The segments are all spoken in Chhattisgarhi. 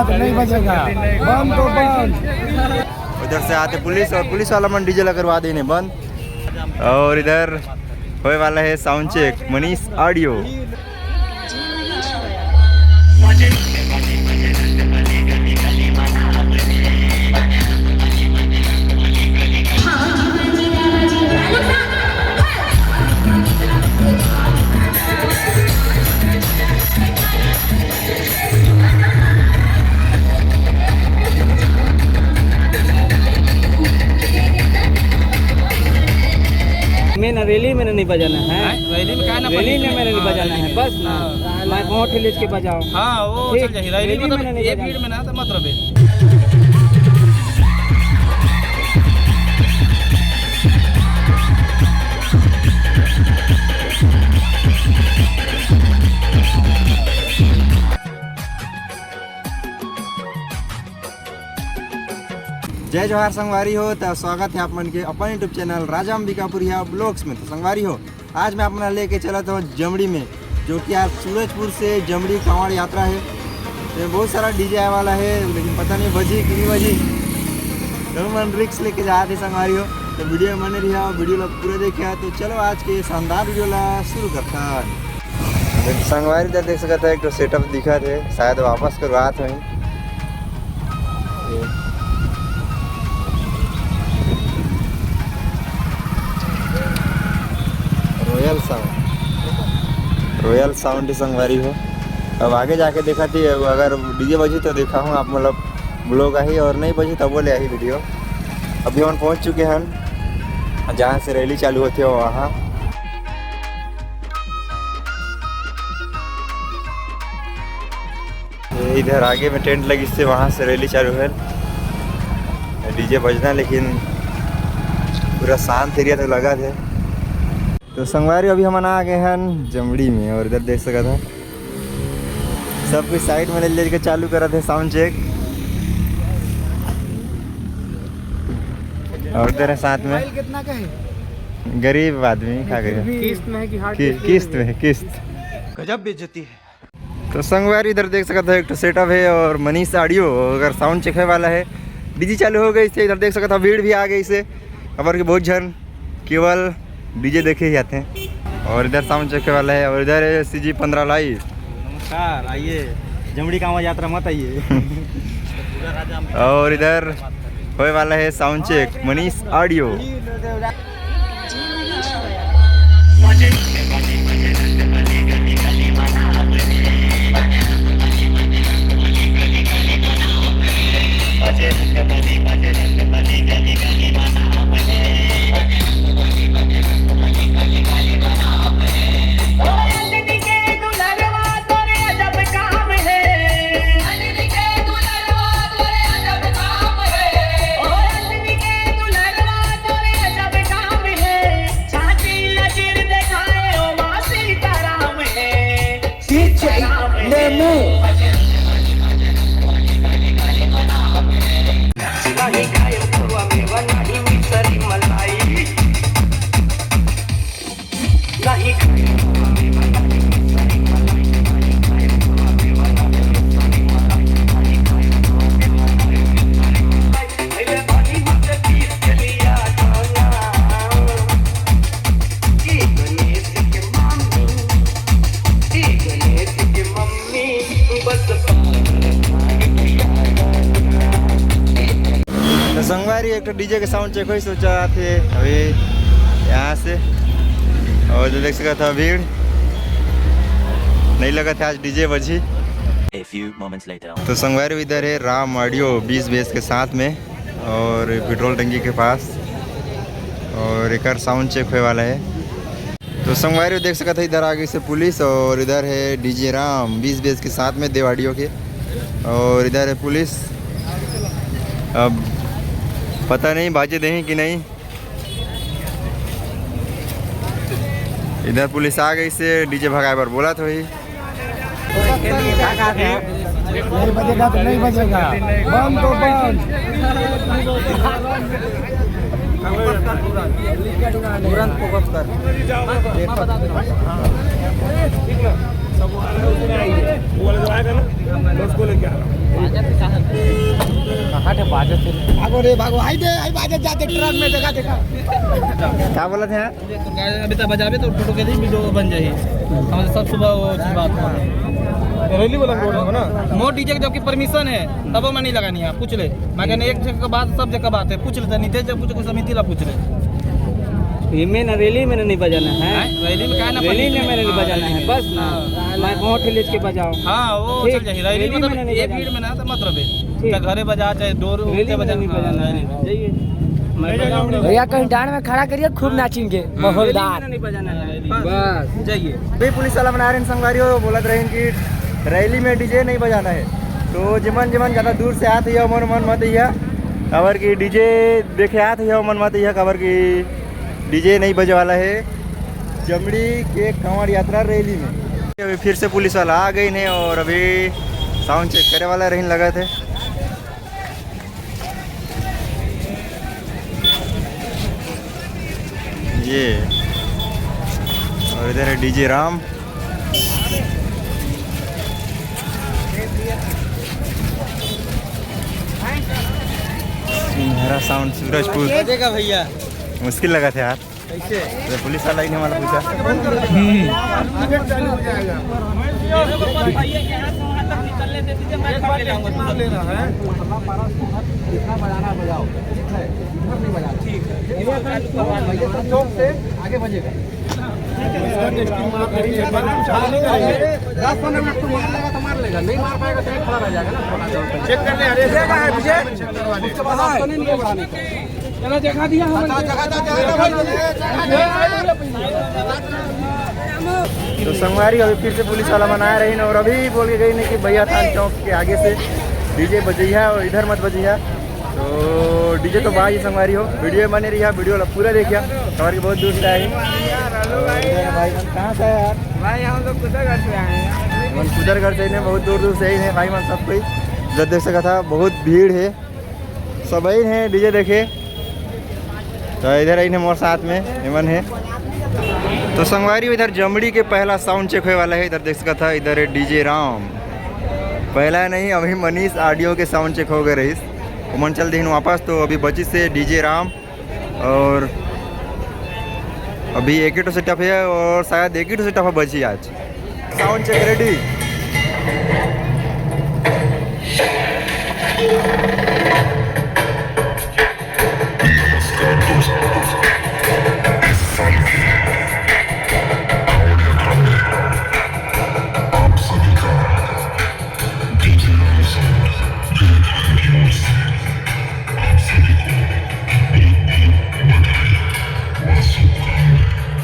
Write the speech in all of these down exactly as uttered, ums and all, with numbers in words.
नहीं बजेगा, बंद तो बंद। उधर से आते पुलिस और पुलिस वाला मन डीजे ला करवा देने बंद। और इधर होए वाला है साउंड चेक, मनीष ऑडियो। मैं ना, रैली में नहीं बजाना है। हैं? रैली में काहे ना रैली बजाना है, बस ना। हाँ। मैं बहुत लेके बजाओ। हाँ, वो ठीक, चल जाही। रैली रैली में मतलब नहीं ये बजाना। भीड़ में ना तो मत रहे। जय जोहार संगवारी हो, तो स्वागत है आप मन के अपन YouTube चैनल राजा अंबिकापुरिया ब्लॉग्स में। तो संगवारी हो, आज मैं आप मन लेके चलत हूँ जमड़ी में, जो कि आज सूरजपुर से जमड़ी कांवड़ यात्रा है। तो बहुत सारा डीजे आए वाला है, लेकिन पता नहीं बजी कि नहीं बजी। तो मन रिस्क लेके जात हे संगवारी हो, तो वीडियो में बने रहिया, वीडियो ला पूरा देखिया। तो चलो आज के शानदार वीडियो ला शुरू करता। संगवारी इधर देख सकत है, एक ठो सेटअप दिखत है, शायद वापस करवात होही। ये रॉयल साउंड, रॉयल साउंड ही संगवारी हो। अब आगे जाके देखा थी, अगर डीजे बजी तो देखा हूँ आप, मतलब ब्लॉग आही, और नहीं बजी तब बोले आही वीडियो। अभी हम पहुँच चुके हैं जहाँ से रैली चालू होती है वहाँ। ये इधर आगे में टेंट लगिस हे, वहाँ से रैली चालू है। डीजे बजना, लेकिन पूरा शांत एरिया तो लगा थे। तो संगवारी, अभी हमन आ गए हैं जमड़ी में, और इधर देख सकत है सब कुछ साइड में ले लेके चालू करत है साउंड चेक। और इधर है साथ में मोबाइल कितना का है? गरीब आदमी, का गरीब? किस्त में है कि हार्ड कि-, कैश में किस्त है? में है, किस्त। गजब बेइज्जती है। तो संगवारी, इधर देख सकत हो, एक ठो सेटअप है और मनीष ऑडियो, अगर साउंड चेक होए वाला है, डीजे चालू हो गई से। इधर देख सकत हो, भीड़ भी आ गई से, काबर के बहुत झन केवल डीजे देखे ही आते हैं। और इधर साउंड चेक होए वाला है, और इधर है सीजी पंद्रह लाइव। नमस्कार, आइए, जमड़ी कांवड़ यात्रा मत आइए। और इधर होए वाला है sound check, Manish audio. DJ Nemu. तो संगवारी, एक तो डीजे के साउंड चेक होई, सोचा थे अभी यहाँ से, और जो देख सकत हो भीड़ नहीं लगत है आज डीजे बजी। A few moments later. तो संगवारी, इधर है राम ऑडियो बीस बेस के साथ में और पेट्रोल टंकी के पास, और एकर साउंड चेक होए वाला है। तो संगवारी देख सकत है, इधर आगे से पुलिस और इधर है डीजे राम बीस बेस के साथ में देव ऑडियो के, और इधर है पुलिस। अब पता नहीं बाजे देही कि नहीं। इधर पुलिस आ गई से डीजे भगाए बर बोलत होही। नहीं बजेगा तो नहीं बजेगा, बंद तो बंद। तुरंत फोकस कर। वो वाला जो आएगा ना, मैं उसको लेके आ रहा हूँ। बाजत है, कहाँ है? कहाँ थे बाजत है? भागो रे, भागो। हाय दे, हाय बाजत जाते ट्रक में, देखा, देखा। क्या बोला था यार? अभी तो बजाबे तो टोटो के लिए वीडियो बन जाही। हम सब सुबह वो चीज बात कर रैली वाला रोड है ना? मोर डीजे के जबकि परमिशन है, तब मैं नहीं लगानी है, पूछ ले। मैं कहने एक जगह का बात, सब जगह बात है, पूछ लेता। नितेश जब कुछ कोई समिति ला पूछ ले। ये में ना रैली में नहीं बजाना है। हैं? रैली में क्या ना रैली में मैंने नहीं हाँ, बजाना रैली है, में। बस ना। हाँ। मैं बहुत लेके बजाओ। हाँ, वो ठीक, चल जाएगी। रैली रैली में मतलब नहीं ये बजाना। भीड़ में ना तो मतलब है। ठीक। चाहे घरे बजा, चाहे डोर रैली उठे में बजा, नहीं हाँ, बजाना रैली है। में। जाइए। मैं बजाऊंगा। भैया कहीं डांड में खड़ा करिए, खूब नाचेंगे, हाँ। माहौलदार। रैली में नहीं बजाना है। बस। बस। जाइए। भी पुलिस वाला बना रहे हैं संगवारी हो, बोलत रहे हैं कि रैली में डीजे नहीं बजाना है। तो जिमन जिमन ज़्यादा दूर से आते हो, मन मन मत, या काबर कि डीजे देखे आते हो, मन मत, या काबर कि डीजे नहीं बजे वाला है जमड़ी के कांवड़ यात्रा रैली में। अभी फिर से पुलिस वाला आ गई ने और अभी साउंड चेक करे वाला रहिन लगत हे। ये और इधर है डीजे राम। सिंहरा साउंड सूरजपुर। बजेगा भैया। मुश्किल लगत हे यार। कैसे? तो पुलिस वाला ही ने हमारा पूछा। दस पन्द्रह मिनट तो मार लेगा तो मार लेगा, नहीं मार पाएगा तो खड़ा रह जाएगा ना। चेक कर ले, अरे। उसके बाद आपको नहीं बढ़ाने का। तो संगवारी अभी फिर से पुलिस वाला मन आए रही ना, और अभी बोल के गई ना कि भैया थान चौक के आगे से डीजे बजैया और इधर मत बजैया। तो डीजे तो बाज ही संगवारी हो, वीडियो बने रही, वीडियो ला पूरा देखिया। संगवारी बहुत दूर से आए हैं। और इधर भाई मन कहाँ से आए यार? भाई हम लोग कुदरघर से आए हैं। मन कुदरघर से ही ने, बहुत दूर दूर से ही ने भाई मन सब कोई। जब देख सका था बहुत भीड़ है। सब ही हैं डीजे देखे, तो इधर ही ने मोर साथ में एमन है। तो संगवारी इधर जमड़ी के पहला साउंड चेक होए वाला है। इधर देख सकत हा, इधर है डीजे राम। पहला नहीं, अभी मनीष ऑडियो के साउंड चेक हो गए रहीस, ओमन चल देहिन वापस। तो अभी बचिस से डीजे राम और अभी एक ही ठो सेटअप है और शायद एक ही ठो सेटअप बची आज। Sound check ready.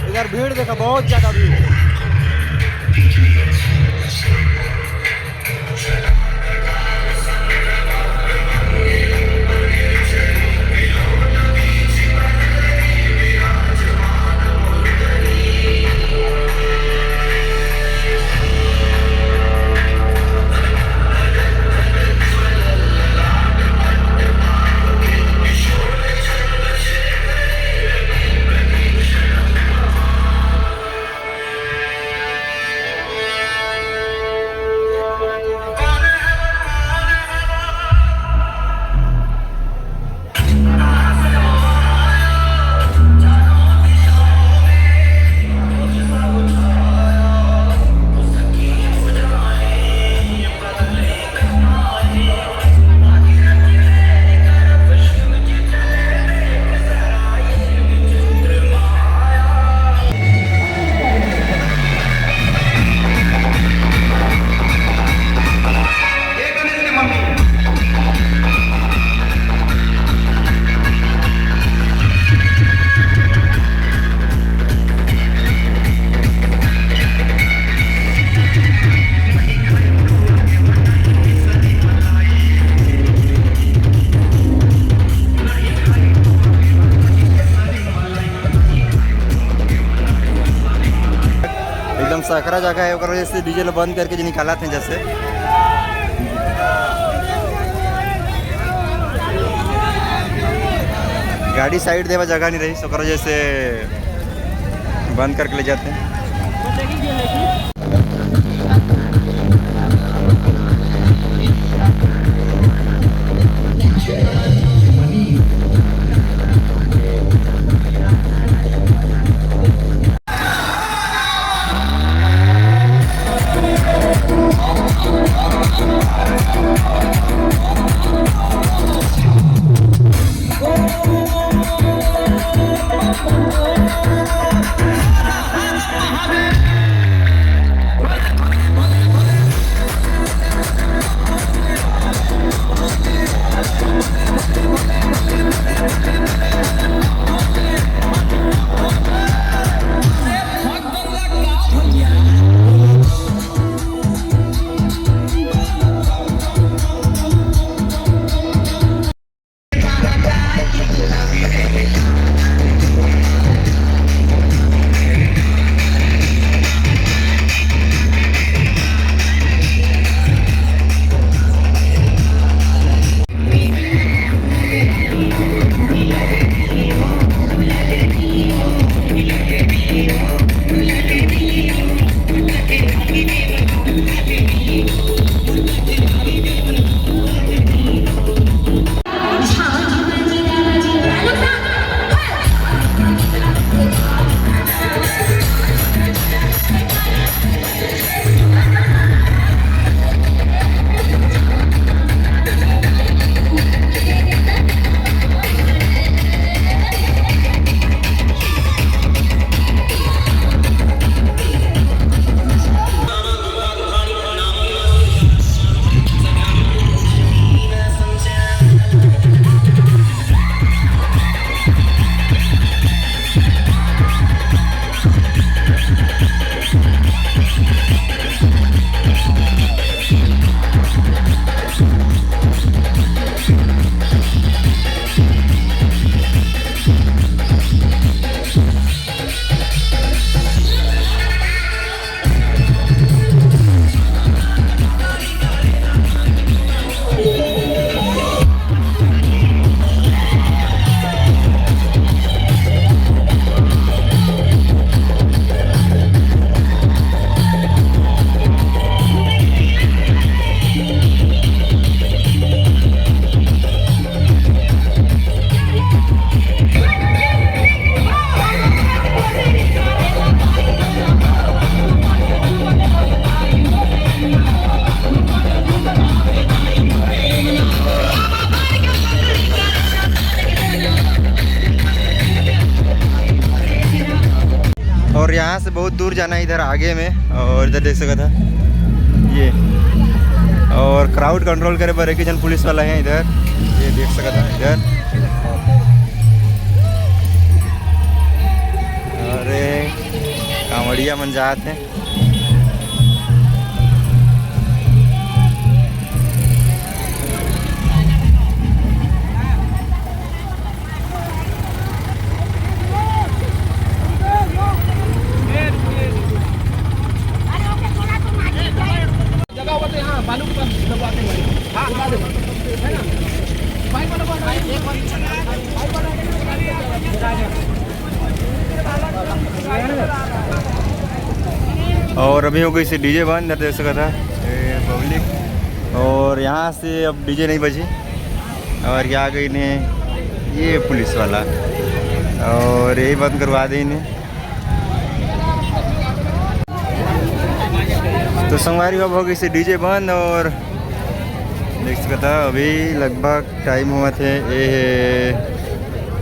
इधर भीड़ देखा, बहुत ज्यादा भीड़। एकदम सकरा जगह है, ओकर वजह से डीजे ला बंद करके जो निकालत हैं जैसे। गाड़ी साइड देवा जगह नहीं रही, ओकर वजह से बंद करके ले जाते हैं। बहुत दूर जाना है इधर आगे में। और इधर देख सकत ह ये, और क्राउड कंट्रोल करे बर एक ही झन पुलिस वाला है इधर, ये देख सकत ह इधर। अरे, कांवड़िया मन जात हैं। जगह होते हैं, हाँ, बालू के पास लगवाते हैं। हाँ, बता दे। है ना? भाई, बोलो, बोलो, भाई, एक बार चला, भाई, बोलो, और अभी हो गई से डीजे बंद, देख सकत ह पब्लिक। और यहाँ से अब डीजे नहीं बजी। और ये आ गई ने ये पुलिस वाला, और यही बंद करवा दे इन्हें। तो संगवारी हो, अब हो गई से डीजे बंद। और देख सकत ह अभी लगभग टाइम होवत हे, ये हे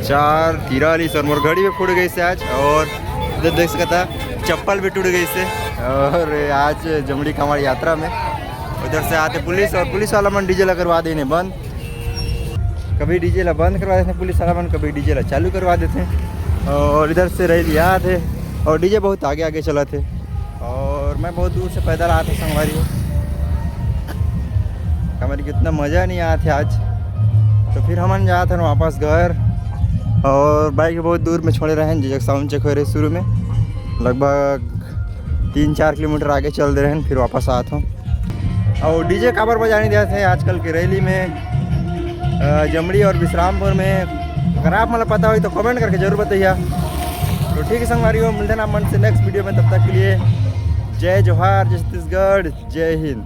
चार तिरालीस और मोर घड़ी भी फूट गई से आज। और इधर देख सकत ह चप्पल भी टूट गई से। और आज जमड़ी कांवड़ यात्रा में उधर से आते पुलिस, और पुलिस वाला मन डीजे ला करवा देने बंद। कभी डीजे ला बंद करवा देते पुलिस वाला मन, कभी डीजे ला चालू करवा देते। और इधर से रैली आत हे, और डीजे बहुत आगे आगे चलत हे। और मैं बहुत दूर से पैदल आत हूँ संगवारी हो, हमर इतना मज़ा नहीं आत हे आज। तो फिर हमन जात हन वापस घर, और बाइक बहुत दूर में छोड़े रहेन, जे जग साउंड चेक होए रहे शुरू में, लगभग तीन चार किलोमीटर आगे चल दे रहेन, फिर वापस आत हूँ। और डीजे काबर बजाने दिया थे आजकल के रैली में, अ, जमड़ी और विश्रामपुर में, अगर आप मतलब पता हो तो कमेंट करके जरूर बताइए। तो ठीक है संगवारी हो, मिलते हैं आप मन से नेक्स्ट वीडियो में। तब तक के लिए जय जोहार, जय छत्तीसगढ़, जय हिंद।